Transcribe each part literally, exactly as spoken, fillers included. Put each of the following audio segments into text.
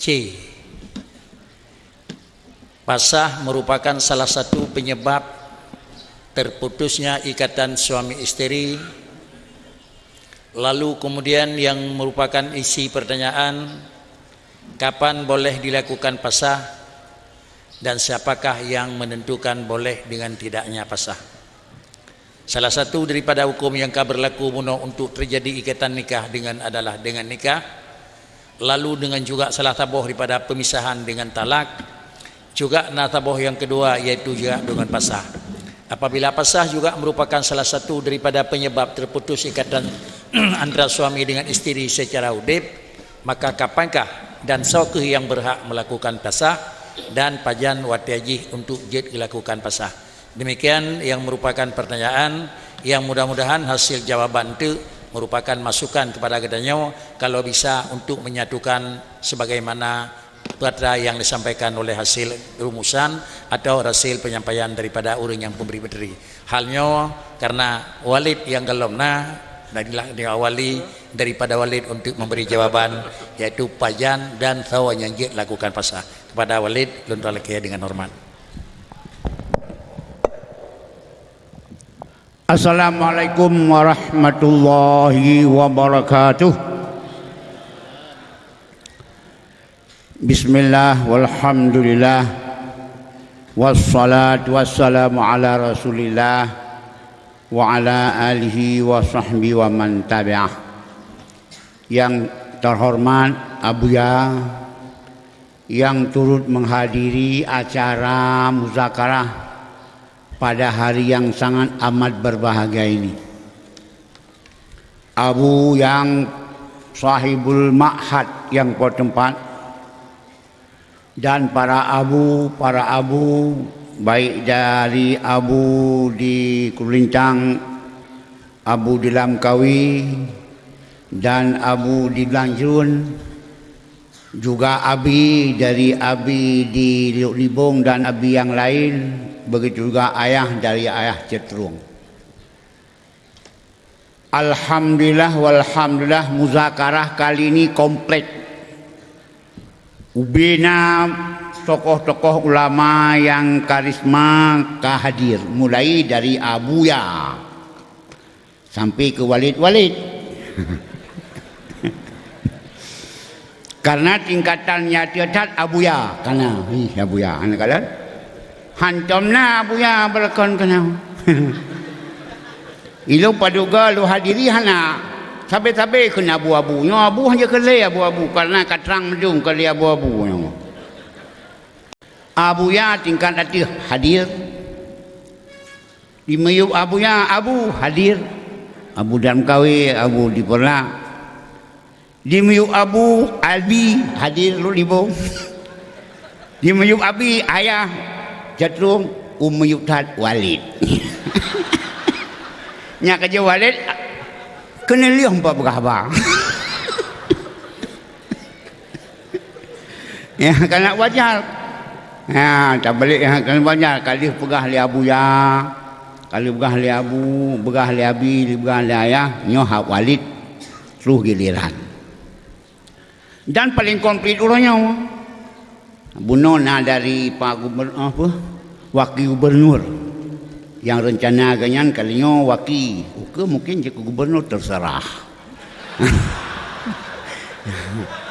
C. Pasah merupakan salah satu penyebab terputusnya ikatan suami isteri, lalu kemudian yang merupakan isi pertanyaan, kapan boleh dilakukan pasah dan siapakah yang menentukan boleh dengan tidaknya pasah? Salah satu daripada hukum yang ka berlaku bunoe untuk terjadi ikatan nikah dengan adalah dengan nikah, lalu dengan juga salah saboh daripada pemisahan dengan talak, juga na saboh yang kedua, yaitu juga dengan pasah. Apabila pasah juga merupakan salah satu daripada penyebab terputus ikatan antara suami dengan isteri secara udeb, maka kapankah dan soe kheueh yang berhak melakukan pasah dan pajan watée jih untuk jeuet dilakukan pasah? Demikian yang merupakan pertanyaan yang mudah-mudahan hasil jawaban tu merupakan masukan kepada geutanyoe kalau bisa untuk menyatukan sebagaimana patra yang disampaikan oleh hasil rumusan atau hasil penyampaian daripada ureuëng nyang pemberi materi. Hal nyoe karena Walid nyang golom na, dan inilah dia awali daripada Walid untuk memberi jawaban, yaitu pajan dan soe nyang jeuet lakukan pasah. Kepada Walid, lôn lakée dengan hormat. Assalamualaikum warahmatullahi wabarakatuh. Bismillah, walhamdulillah, wassalatu wassalamu ala Rasulillah, wa ala alihi wa sahbihi wa man tabi'ah. Yang terhormat Abuya, yang turut menghadiri acara muzakarah pada hari yang sangat amat berbahagia ini. Abu yang sahibul ma'had yang bertempat, dan para abu, para abu, baik dari abu di Kulintang, abu di Lamkawi, dan abu di Blanjrun, juga abi dari abi di Luk Libong dan abi yang lain, begitu juga ayah dari ayah Cetrung. Alhamdulillah, walhamdulillah, muzakarah kali ini komplit. Ubena tokoh-tokoh ulama yang karisma ka hadir, mulai dari Abuya sampai ke Walid-Walid. Karena tingkatan nyata that Abuya, karena, ih, Abuya, hana kalon. Hantom na Abuya beulakon keunoe. Ilôn paduga lôn hadiri hana. Sabe-sabe kheun abu-abu. Nyoe abu hana keu lé abu-abu, karena ka trang meudong keu lé abu-abu nyoe. Abuya tingkat ateueh hadir. Di miyueb Abuya, Abu hadir. Abu Damkawi, Abu di Peureulak. Di miyueb Abu, Abi hadir Luk Libong. Di miyueb Abi, Ayah Cetrung, u miyueb that Walid. Nyak keujeuet Walid, keuneulheueh empat beurah ba. Ya, kana wajar. Ya, tabalek ya, kana wajar. Ka lheueh peugah lé Abuya, ka lheueh peugah lé Abu, peugah lé Abi, peugah lé Ayah, nyoe hak Walid. Troh giliran. Dan paling komplit uroe nyoe. Bunoe na dari Pak Gubernur, apa? Wakil Gubernur. Yang rencana geuhnyan kali nyoe wakil. Ukeue mungkin jeuet keu gubernur, terserah.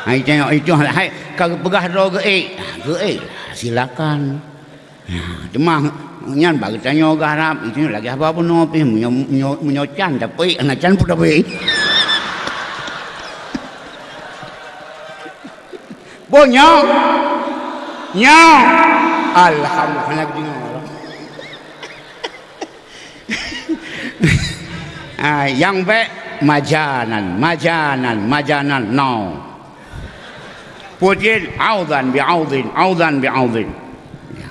Hai tengok itu, hai ka geupeugah droe geuék. Geuék, silakan. Ya, teuma nyan bak geutanyoe geuharab, itu lagée haba bunoe pih, meunyoe, meunyoe, meunyoe can dapeuék, hana can pun dapeuék. Boh nyoe. Nyoe. Alhamdulillah, hana geudeungoe. Ah, nyang bék majanan, majanan, majanan, no. Putin, audhan bi audhin, audhan bi audhin.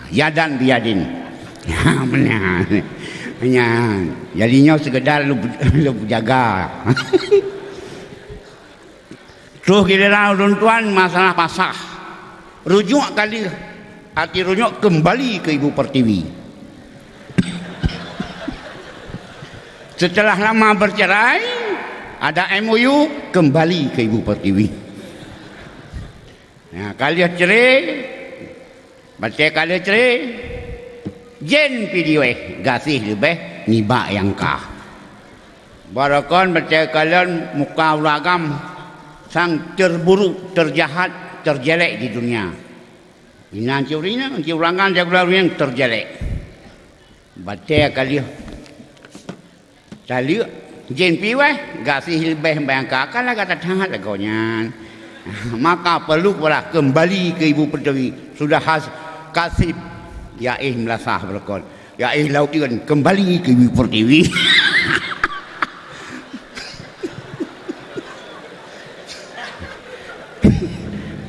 Yadan bi yadin. Ya, benar. Ya. Jadi nyoe sekedar lu, lu jaga. Troh giliran ulôn tuan masalah pasah. Rujuk kali, arti rujuk kembali ke ibu pertiwi. Setelah lama bercerai, ada M O U, kembali ke ibu pertiwi. Nah, ka lheueh cre, batée ka lheueh cre, jén pih di wéh gaséh leubeh nibak nyang ka. Barokon batée kalon muka ureuëng agam sang terburuk, terjahat, terjelek di dunia. Inan cit ureuëng inong, cit ureuëng agam, cit ureuëng inong terjelek. Batée ka lheueh taleuek, jén pih wéh gaséh leubeh nyang ka, kan lagée that lagoe nyan. Maka perlu pula kembali ke ibu pertiwi. Sudah has-, kasib, ya éh meulasah beureukat. Ya éh laôt deuen, kembali ke ibu pertiwi.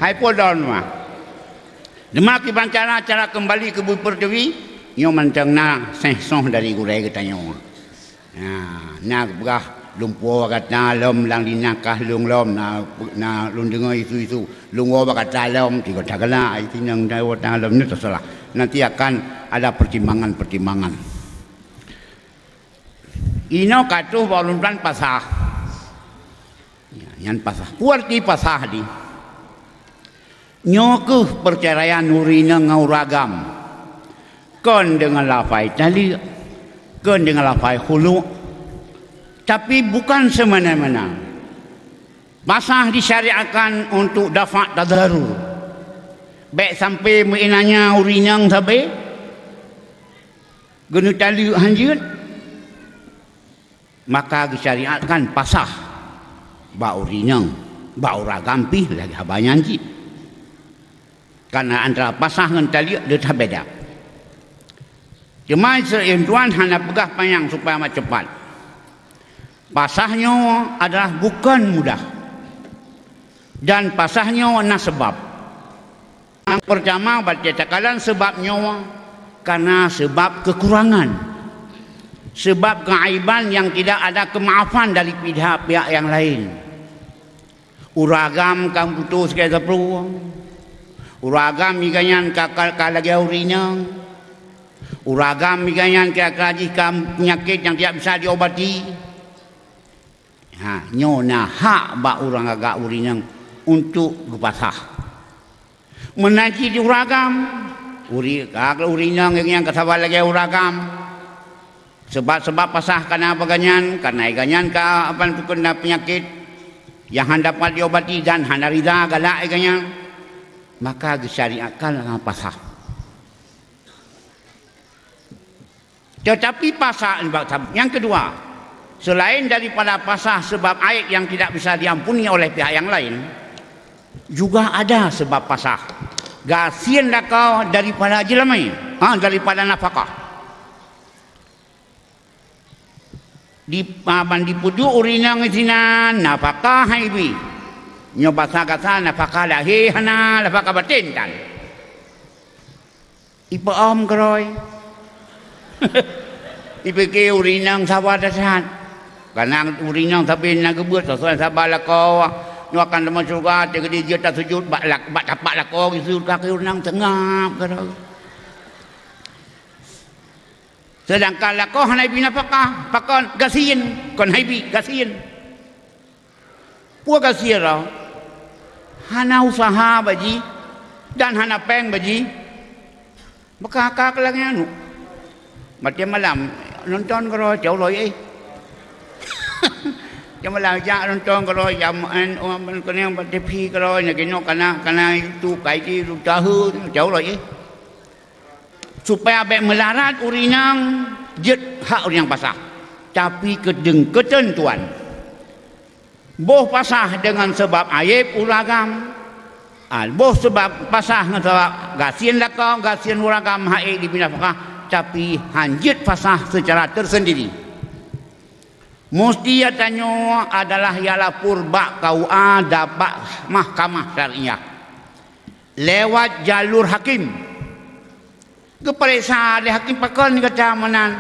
Hai po don mah. Teuma kiban cara, cara kembali ke ibu pertiwi, nyoe mantong na seh soh dari gurée geutanyoe. Nah, na geupeugah lôn puwoe bak gata lom lam linah kah lôn lom, na, na lôn deungoe isu-isu. Lôn woe bak gata lom, tigo tagalak, ai sinong dawa ta lom, nyoe teusalah. Nanti akan ada pertimbangan-pertimbangan. Inoe ka troh bak ulôn tuan pasah. Ya, nyan pasah. Peue arti pasah di? Nyoe kheueh peuceuraian ureuëng inong ngon ureuëng agam. Kon deungon lafai taleuek, kon deungon lafai khulu', tapi bukan semena-mena. Pasah disyariatkan untuk dafa' tadarur. Bék sampai meuinanya ureuëng inong sabe, geuneuk taleuek hanjeuet. Maka geusyariatkan pasah bak ureuëng inong, bak ureuëng agam pih lagée haba nyan cit. Karena antara pasah ngon taleuek deuh that beda. Teuma seuleueng tuan hana peugah panyang supaya mat cepat. Pasah nyoe adalah bukon mudah. Dan pasah nyoe na seubab. Nyang peurtama, bak takalon seubab nyoe karena seubab keukurangan, seubab keuaiban nyang tidak ada keumaafan dari pihak-pihak nyang laén. Ureuëng agam ka meututoe sikée sapeue, ureuëng agam miga nyan ka, ka, ka lagée ureuëng inong, ureuëng agam miga nyan kira-kira jih ka peunyakét nyang tidak bisa diobati. Ha, nyoe na hak bak ureuëng agam ureuëng inong untuk geupasah. Meunan cit di ureuëng agam, uri-, ka ureuëng inong nyang ka saban lagée ureuëng agam. Seubab-seubab pasah kana bak gobnyan, kana gobnyan ka, apa, keukeuna peunyakét nyang hana dapat diobati dan hana rida galak gobnyan, maka geusyariatkan lam pasah. Tetapi pasah, nyang kedua, selain daripada pasah sebab aib yang tidak bisa diampuni oleh pihak yang lain, juga ada sebab pasah gasien lakoe daripada jeulamé, ha, daripada nafakah. Di, ha, ban dipeuduek ureuëng inong sinan nafakah hai bi. Nyoe basa gata nafakah lahé hana, nafakah batén tan. Ipeuom keurôi. Ipike ureuëng inong sabar that-that. Karena ureuëng inong sabe na geubuet soe-soe sabar lakoe, nyoe akan teuma syeuruga, teukeudi jeuet tasujut bak lak-, bak tapak lakoe geusujut kaki ureuëng inong seungab keurôi. Sedangkan lakoe hana ibi nafakah, pakon gasien, kon hai bi gasien. Peue gasien droe? Hana useuha bak jih dan hana péng bak jih. Meuka ka keu lagée nyan. Maté malam nonton keudroe cau lôi éh. Cau malam jak nonton keudroe jam en, oh, keunong bak T V keudroe nyang keunoe kana, kana YouTube kai jih tahu cau lôi éh. Supaya bék meularat ureuëng inong jeuet hak ureuëng nyang pasah, tapi keudeung keuteuntuan. Boh pasah deungon sabab aéb ureuëng agam, ah, boh sabab pasah ngon sabab gasien lakoe, gasien ureuëng agam hak ék jibi nafakah, tapi hanjeuet pasah seucara teusendiri. Musti tanyoe adalah jak lapor bak K U A dan bak mahkamah syariah lewat jalur hakim. Geupareksa lé hakim pakon gata meunan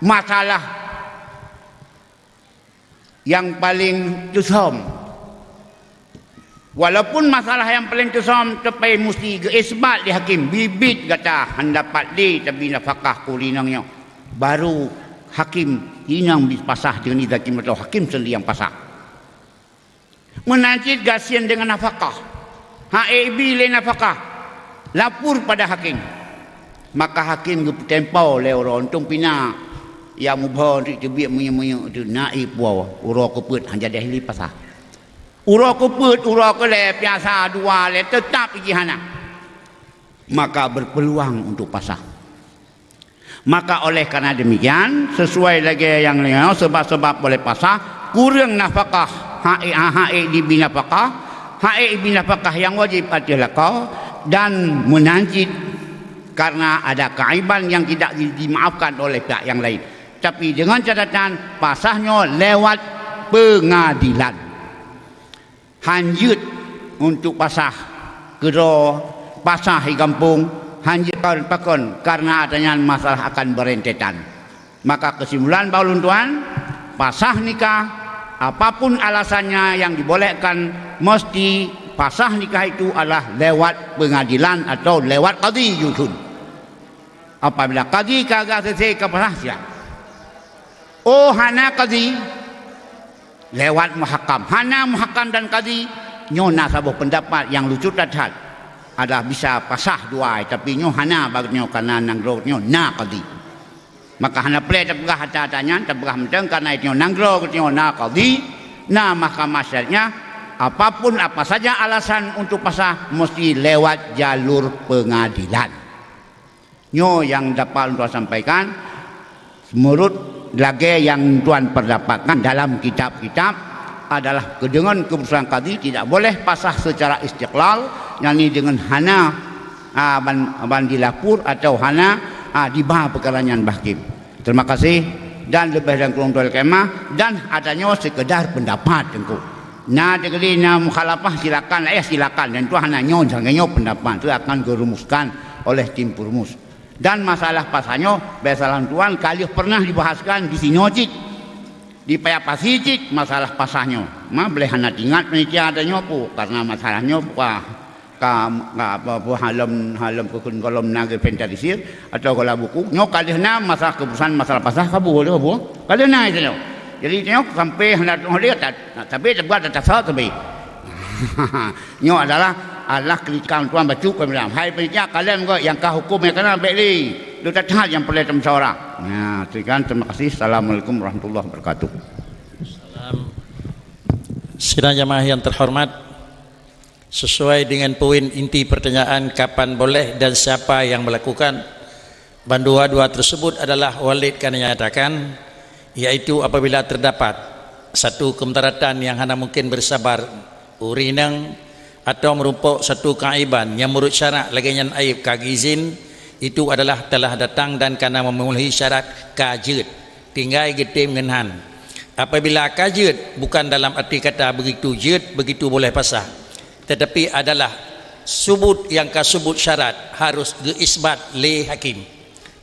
masalah nyang paleng teusöm. Walaupun masalah nyang paleng teusöm, tapi musti geuisbat lé hakim, biet-biet gata hana dapat lé tabi nafakah keu ureuëng inong nyoe. Baru hakim inong jipasah deungon idhin hakim atau hakim sendiri nyang pasah. Meunan cit gasien deungon nafakah. Hak ék ibi lé nafakah, lapor pada hakim. Maka hakim geupeutempo lé uroe untông pih na nyang muphom teubiet minyeuk-minyeuk teuh na ék puwoe, uroe keupeuet hana jadeh lé pasah. Uroe keupeuet, uroe keulhèe, piasa dua lé, teutap jih hana. Maka berpeluang untuk pasah. Maka oleh karena demikian, sesuai lagèe nyang lheueh, sebab-sebab boleh pasah, kureueng nafakah, hak ék, hak ék ibi nafakah, hak ék ibi nafakah nyang wajib ateueh lakoe, dan meunan cit karena ada keaiban yang tidak di-, dimaafkan oleh pihak yang lain. Tapi dengan catatan, pasah nyoe lewat pengadilan. Hanjeuet untuk pasah keudroe, pasah di gampông, hanjeuet pakon, pakon, karena ata nyan masalah akan berentetan. Maka kesimpulan bak ulôn tuan, pasah nikah, apapun alasannya yang dibolehkan, mesti pasah nikah itu adalah lewat pengadilan atau lewat kadi dusun. Apabila kadi ka geuasese ka pasah, siap. Oh, hana kadi, lewat muhakam. Hana muhakam dan kadi, nyoe na saboh pendapat nyang lucu that-that. Ada bisa pasah dua, tapi nyoe hana bak nyoe karena nanggroe nyoe na kadi. Maka hana peureulèe tapeugah ata-ata nyan, tapeugah mantong karena nyoe nanggroe nyoe na kadi, na mahkamah syariatnya. Apapun apa saja alasan untuk pasah, mesti lewat jalur pengadilan. Nyoe nyang dapat ulôn sampaikan, meunurot lagèe nyang tuan perdapatkan dalam kitab-kitab, adalah keu deungon keputusan kadi tidak boleh pasah secara istiqlal, yakni deungon hana, a, ban, ban dilapor atau hana, a, diba peukara nyan bak hakim. Terima kasih dan leubeh dan kurang tuan kemah dan ata nyoe sekedar pendapat Teungku. Na teukeudi na mukhalafah silakan, eh silakan, dan tu hana nyoe, jangan nyoe pendapat tu akan dirumuskan oleh tim perumus. Dan masalah pasah nyoe, biasalah tuan ka lheueh pernah dibahaskan di sinoe cit, di Paya Pasi cit masalah pasah nyoe. Ma boleh hana tingat panitia ata nyoe pu, karena masalah nyoe pu ka, ka, ka apa, apa, halom, halom kukun kolom na geuinventarisir atau gola buku. Nyoe ka lheueh na masalah keputusan masalah pasah ka bu, ka bu. Ka lheueh na itu nyoe. Jadi nyoe sampai hana tuan dia, tapi terbuat atas tapi. Nyoe adalah, adalah kritikan tuan bacut kami bilang. Hai panitia, kalian juga yang ka hukum yang kena bek li. Lu tak tahan yang perlu musyawarah. Nah, sekian, terima kasih. Assalamualaikum warahmatullahi wabarakatuh. Salam. Sidang jamaah yang terhormat, sesuai dengan poin inti pertanyaan kapan boleh dan siapa yang melakukan, bandua-dua tersebut adalah walid ka nyatakan, yaitu apabila terdapat satu kemudaratan yang hana mungkin bersabar ureueng inong atau merumpok satu keaiban yang menurut syarak lagèe nyan aib ka geizin, itu adalah telah datang dan kana memenuhi syarat ka jeuet, tinggai geutem ngon han. Apabila ka jeuet, bukan dalam arti kata begitu jeuet, begitu boleh pasah, tetapi adalah subut nyang ka subut syarat harus geuisbat lé hakim.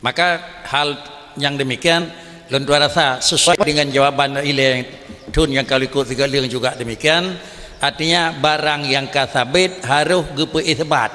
Maka hal nyang demikian, lôn tuan rasa sesuai dengan jawaban ilèe thon nyang ka likot sigoe leueng juga demikian. Artinya, barang nyang ka sabit harôh geupeuisbat.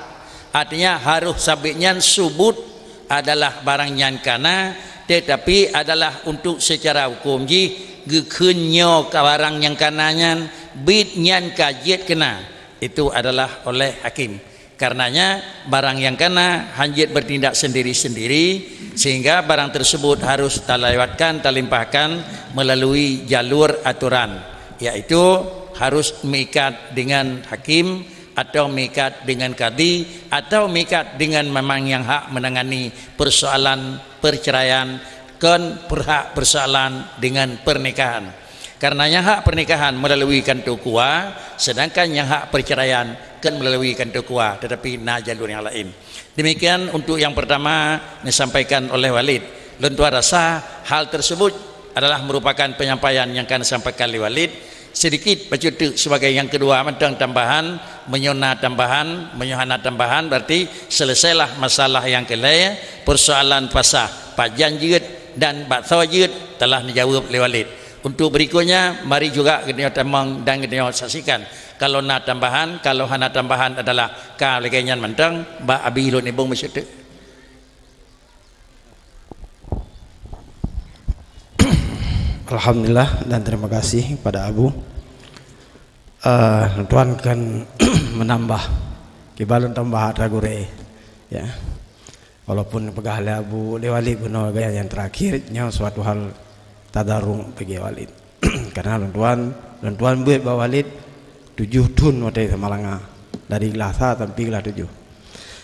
Artinya, harôh sabit nyan subut adalah barang nyan kana, tetapi adalah untuk secara hukum jih geukheun nyoe ka barang nyang kana nyan, bit nyan ka jeuet keuna. Itu adalah oleh hakim. Karenanya, barang nyang kana hanjeuet bertindak sendiri-sendiri, sehingga barang tersebut harus talewatkan, talimpahkan melalui jalur aturan, yaitu harus meikat dengan hakim atau meikat dengan kadi atau meikat dengan memang nyang hak menangani persoalan perceraian, kon berhak persoalan dengan pernikahan. Karena nyang hak pernikahan melalui kantor KUA, sedangkan nyang hak perceraian kon melalui kantor KUA, tetapi na jalur nyang laén. Demikian untuk yang pertama disampaikan oleh Walid. Lôn tuan rasa hal tersebut adalah merupakan penyampaian nyang ka disampaikan lé Walid. Sedikit bacut teuk sebagai nyang kedua mantong tambahan, meunyoe na tambahan, meunyoe hana tambahan, berarti selesailah masalah nyang keulhèe, persoalan pasah, pajan jeuet dan bak soe jeuet telah dijawab lé Walid. Untuk berikutnya, mari juga geutanyoe tamong dan geutanyoe saksikan. Kalau na tambahan, kalau hana tambahan adalah ka lagèe nyan mantong, bak Abi lôn ibong bacut teuk. Alhamdulillah dan terima kasih kepada Abu. Eh, tuan kan menambah Kiban lôn tambah atra gurée, ya. Walaupun peugah lé Abu, lé Walid bunoe gaya nyang terakhir, nyoe suatu hal tadarung bagi Walid. Karena lôn tuan, lôn tuan beuet bak Walid tujoh thon watée Samalanga, dari glah sa sampai glah tujoh.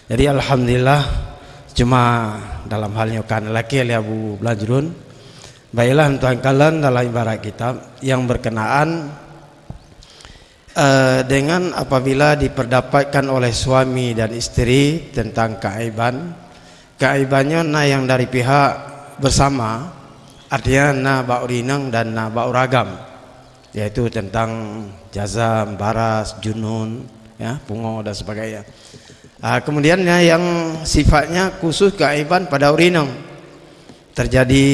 Jadi alhamdulillah, cuma dalam hal nyoe kan lakée lé Abu Blanjrun. Baiklah, lôn tuan kalon dalam ibarat kitab yang berkenaan eh, dengan apabila diperdapatkan oleh suami dan isteri tentang keaiban, keaibannya na yang dari pihak bersama, artinya na bak ureueng inong dan na bak ureueng agam, yaitu tentang jazam, baras, junun, ya, pungo dan sebagainya. Ah, kemudian ya, yang sifatnya khusus keaiban pada ureueng inong. Terjadi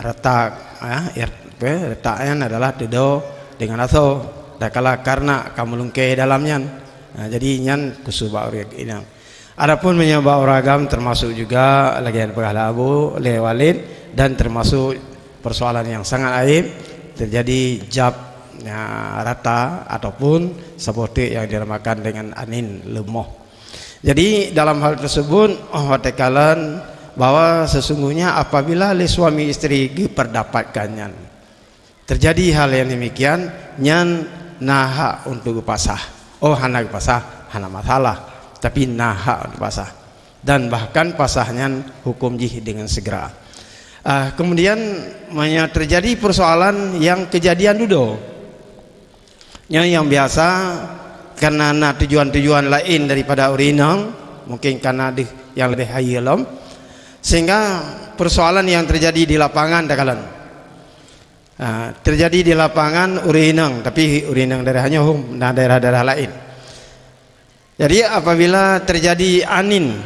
retak, ya, ir-, apa, retak nyan adalah dudoe deungon asoe, tatkala karnak ka meulungkée dalam nyan. Nah, jadi nyan khusus bak ureueng inong. Adapun meunyoe bak ureueng agam termasuk juga lagée nyang peugah lé Abu, lé Walid, dan termasuk persoalan yang sangat aib, terjadi jab, ya, rata ataupun saboh teuk yang dinamakan dengan anin leumoh. Jadi dalam hal tersebut, oh, watée kalon bahwa sesungguhnya apabila lé suami isteri geuperdapatkan nyan, terjadi hal yang demikian, nyan na hak untuk geupasah. Oh, hana geupasah, hana masalah, tapi na hak untuk pasah. Dan bahkan pasah nyan hukum jih dengan segera. Ah, kemudian, meunyoe terjadi persoalan yang kejadian dudoe, nyoe nyang biasa, karena na tujuan-tujuan laén daripada ureueng inong, mungkin karena deuh nyang leubeh hayeue lom, sehingga persoalan yang terjadi di lapangan takalon. Ha, terjadi di lapangan ureueng inong, tapi ureueng inong daerah nyoe hom, na daerah-daerah laén. Jadi apabila terjadi anin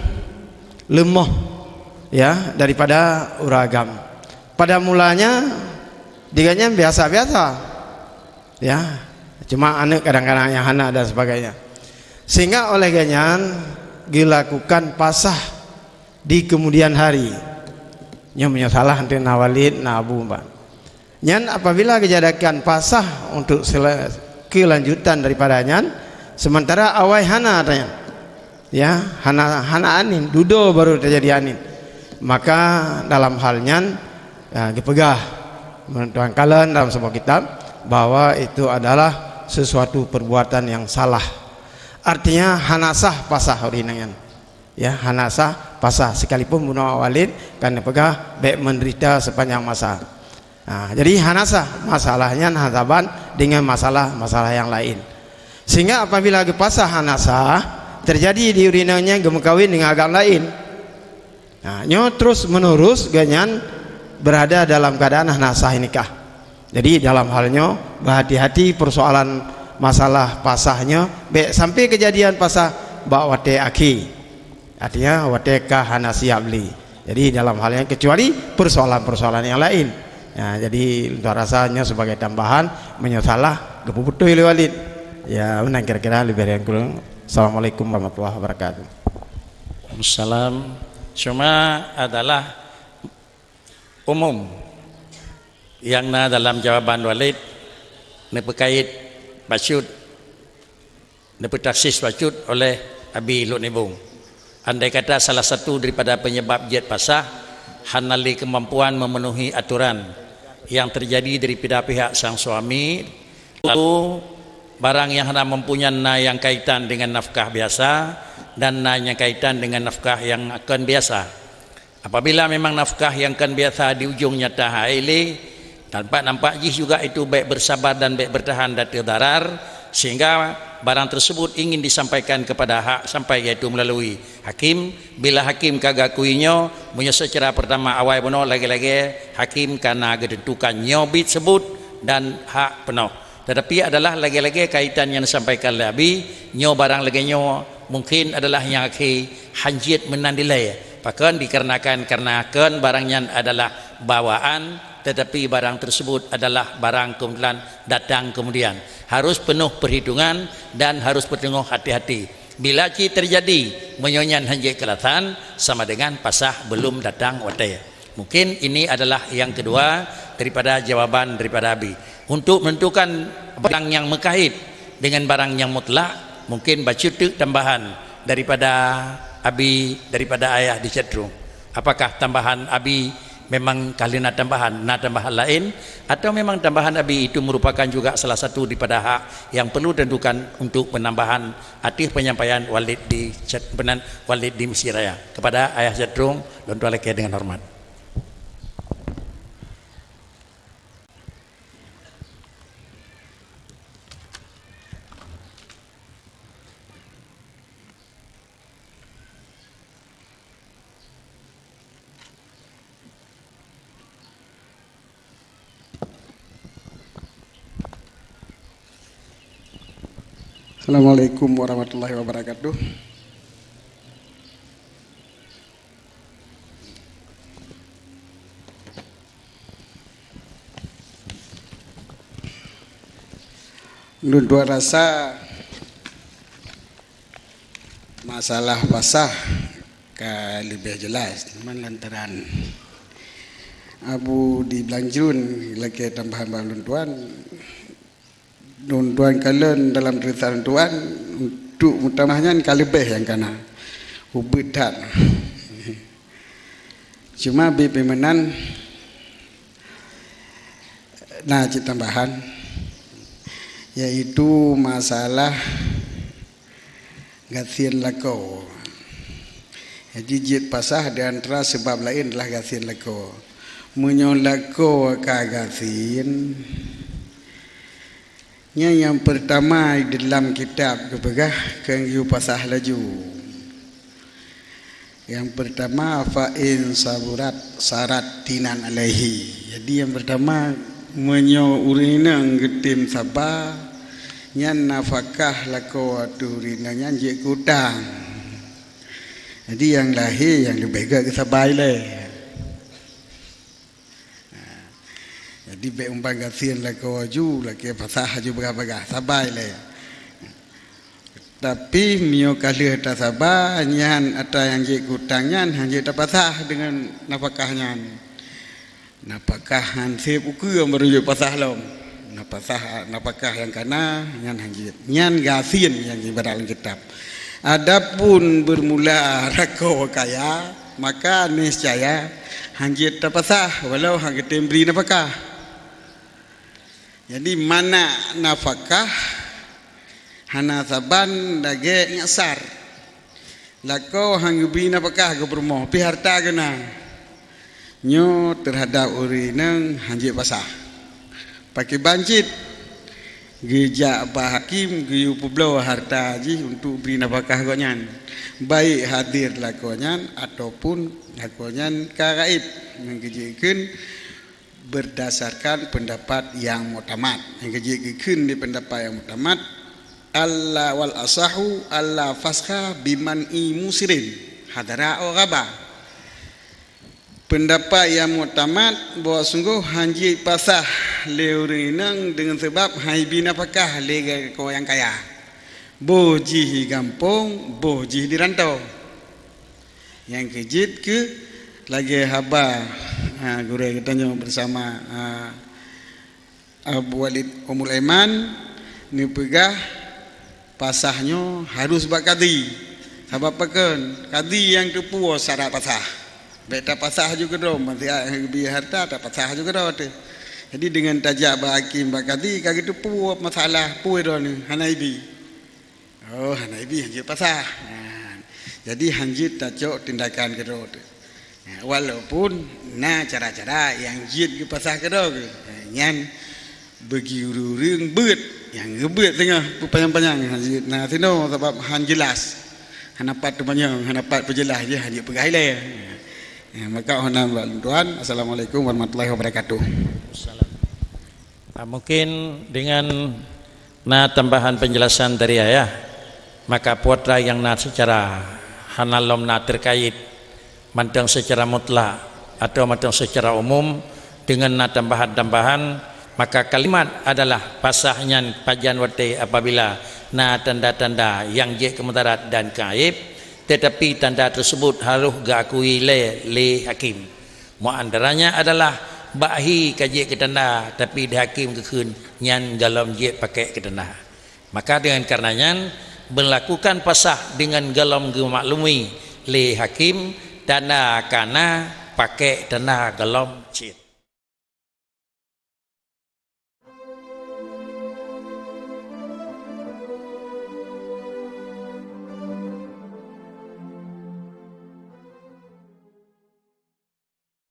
leumoh, ya, daripada ureueng agam, pada mulanya di gobnyan biasa-biasa, ya, cuma aneuk kadang-kadang nyang hana dan sebagainya, sehingga oleh gobnyan dilakukan pasah di kemudian hari. Nyoe meunyoe salah, nanti na Walid, na Abu, Mbak. Nyan apabila geujadikan pasah untuk sela-, kelanjutan daripada nyan, sementara awai hana tanya, ya, hana, hana anin, dudoe baru terjadi anin, maka dalam hal nyan, ya, dipeugah, meunurot kalon dalam sebuah kitab, bahwa itu adalah sesuatu perbuatan yang salah. Artinya hana sah pasah ureueng inong nyan. Ya, hana sah pasah, sekalipun bunoe Walid kan peugah bék menderita sepanjang masa. Nah, jadi hana sah, masalah nyan hana saban dengan masalah-masalah yang laén. Sehingga apabila geupasah hana sah, terjadi di ureueng inong nyan geumeukawen dengan agam laén. Nah, nyoe terus menerus gobnyan berada dalam keadaan hana sah nikah. Jadi dalam hal nyoe, berhati-hati persoalan masalah pasah nyoe, bék sampai kejadian pasah bak watée akhé. Artinya watée ka hana siap lé. Jadi dalam hal nyan, kecuali persoalan-persoalan yang laén. Ya, jadi untuk rasanya sebagai tambahan, meunyoe salah, geupeubeutôi lé Walid. Ya, meunan kira-kira leubeh dari kurang. Assalamualaikum warahmatullahi wabarakatuh. Waalaikumsalam. Cuma adalah umum yang na dalam jawaban Walid neupeukait bacut, neupeutaksis bacut oleh Abi Luk Nibong. Andai kata salah satu daripada penyebab jeuet pasah hana lé kemampuan memenuhi aturan yang terjadi daripada pihak sang suami, lalu barang yang hana mampu nyan na nyang kaitan dengan nafkah biasa dan na nyang kaitan dengan nafkah yang kon biasa. Apabila memang nafkah nyang kon biasa di ujong nyata hai lé, nampak-nampak jih juga itu baik bersabar dan baik bertahan dari darar, sehingga barang tersebut ingin disampaikan kepada hak sampai, yaitu melalui hakim. Bila hakim ka geukui nyoe, meunyoe secara pertama awai bunoe lagée-lagée hakim ka na geuteuntukan nyoe bit seubut dan hak peunoh. Tetapi adalah lagée-lagée kaitan nyang disampaikan lé Abi, nyoe barang lagée nyoe mungkin adalah nyang akhé hanjeuet meunan dilée. Pakon? Dikarenakan karena kon barang nyan adalah bawaan, tetapi barang tersebut adalah barang kebetulan datang kemudian. Harus penuh perhitungan dan harus penuh hati-hati. Bila cit terjadi, meunyoe nyan hanjeuet keulasan, sama dengan pasah belum datang watée. Mungkin ini adalah yang kedua daripada jawaban daripada Abi. Untuk menentukan barang yang meukait dengan barang yang mutlak, mungkin bacut teuk tambahan daripada abi, daripada ayah di Cedrung. Apakah tambahan abi memang ka lheueh na tambahan, na tambahan laén, atau memang tambahan abi itu merupakan juga salah satu daripada hak yang perlu ditentukan untuk penambahan ateueh penyampaian Walid di Ced-, Walid di Mesjid Raya? Kepada Ayah Cedrung, lôn tuan lakée dengan hormat. Assalamualaikum warahmatullahi wabarakatuh. Lôn tuan rasa masalah pasah ka leubeh jeulaih, cuman lantaran Abu di Blanjrun lakée tambahan bak lôn tuan, lôn tuan kalon dalam tulisan lôn tuan, untuk muktamah nyan ka leubeh nyang ka na. Ubit that. Cuma bit peumenan na cit tambahan, yaitu masalah gasien lakoe. Jadi jeuet pasah di antara sabab laén adalah gasien lakoe. Meunyoe lakoe ka gasien, nyan nyang peurtama di dalam kitab geupeugah keu geupasah laju. Nyang peurtama, fa in saburat sarat tinan alaihi. Jadi nyang peurtama, meunyoe ureuëng inong geutem saba, nyan nafakah lakoe ateueh ureuëng inong nyan jeuet keu utang. Jadi nyang lahé nyang leubeh gét geusabai lé. Jadi bék umpan gasien lakoe laju, lakée pasah laju bagah-bagah, sabai lé. Tapi meunyoe ka lheueh tasaba, nyan atra nyang jeuet keu utang nyan hana jeuet tapasah deungon nafakah nyan. Nafakah nyan seb ukeue barô jeuet pasah lom. Napasah, nafakah nyang ka na nyan hana jeuet. Nyan gasien nyang ibarat lam kitab. Adapun beurmula lakoe kaya, maka niscaya hana jeuet tapasah walau hana geutem bri nafakah. Jadi manna nafakah hana saban lagée nyasar. Lakoe hana geubri nafakah keu peurumoh, pih hareuta geuh na. Nyoe teuhadab ureuëng inong hana jeuet pasah. Pakriban cit, geujak bak hakém geuyue peubloe hareuta jih untuk bri nafakah gobnyan, baik hadir lakoe nyan ataupun lakoe nyan ka gaéb, nyang geujeuet kheun berdasarkan pendapat yang muktamad. Nyang geujeuet kheun di pendapat yang muktamad, alla wal asahu alla faskha biman'i musirin hadara au ghaba. Pendapat nyang muktamad bahwa sunggoh hana jeuet pasah lé ureuëng inong deungon sabab hana jibri nafakah lé lakoe nyang kaya. Boh jih di gampông, boh jih di rantau. Nyang keujeuet keuh lagée haba, ha, gurée geutanyoe bersama, ha, Abu Walid Ummul Aiman neupeugah pasah nyoe harus bak kadi. Sabab pakon? Kadi nyang teupeue syarat pasah. Bék tapasah ju keudroe, meusiat geubri hareuta tapasah ju keudroe teuh. Jadi deungon tajak bak hakém bak kadi ka geuteupeue masalah peue droeneuh hana ibi. Oh, hana ibi hana jeuet pasah. Nah, jadi hana jeuet tacok tindakan keudroe teuh. Nah, walaupun na cara-cara nyang jeuet geupasah keudroe geuh. Nah, nyan bagi ureuëng-ureuëng beuet nyang geubeuet teungoh peupanyang-panyang hana jeuet na sinoe sabab hana jeulaih. Hana pat teupanyang, hana pat peujeulaih jih hana jeuet peugah ilée. Nah, maka hana bak lôn tuan. Assalamualaikum warahmatullahi wabarakatuh. Ah, mungkin dengan na tambahan penjelasan dari ayah, maka putra yang na secara hana lom na terkait mantong secara mutlak atau mantong secara umum dengan na tambahan-tambahan, maka kalimat adalah pasah nyan pajan watée apabila na tanda-tanda nyang jeuet keu mudarat dan keu aéb, tetapi tanda tersebut harus geuakui lé, lé hakém. Meuantaranya adalah bak hi ka jeuet keu tanda, tapi di hakém geukheun nyan golom jeuet pakék keu tanda. Maka deungon kareuna nyan, Meulakukan pasah deungon gohlom geumaklumi lé hakim, tanda ka na pakèk tanda gohlom cit.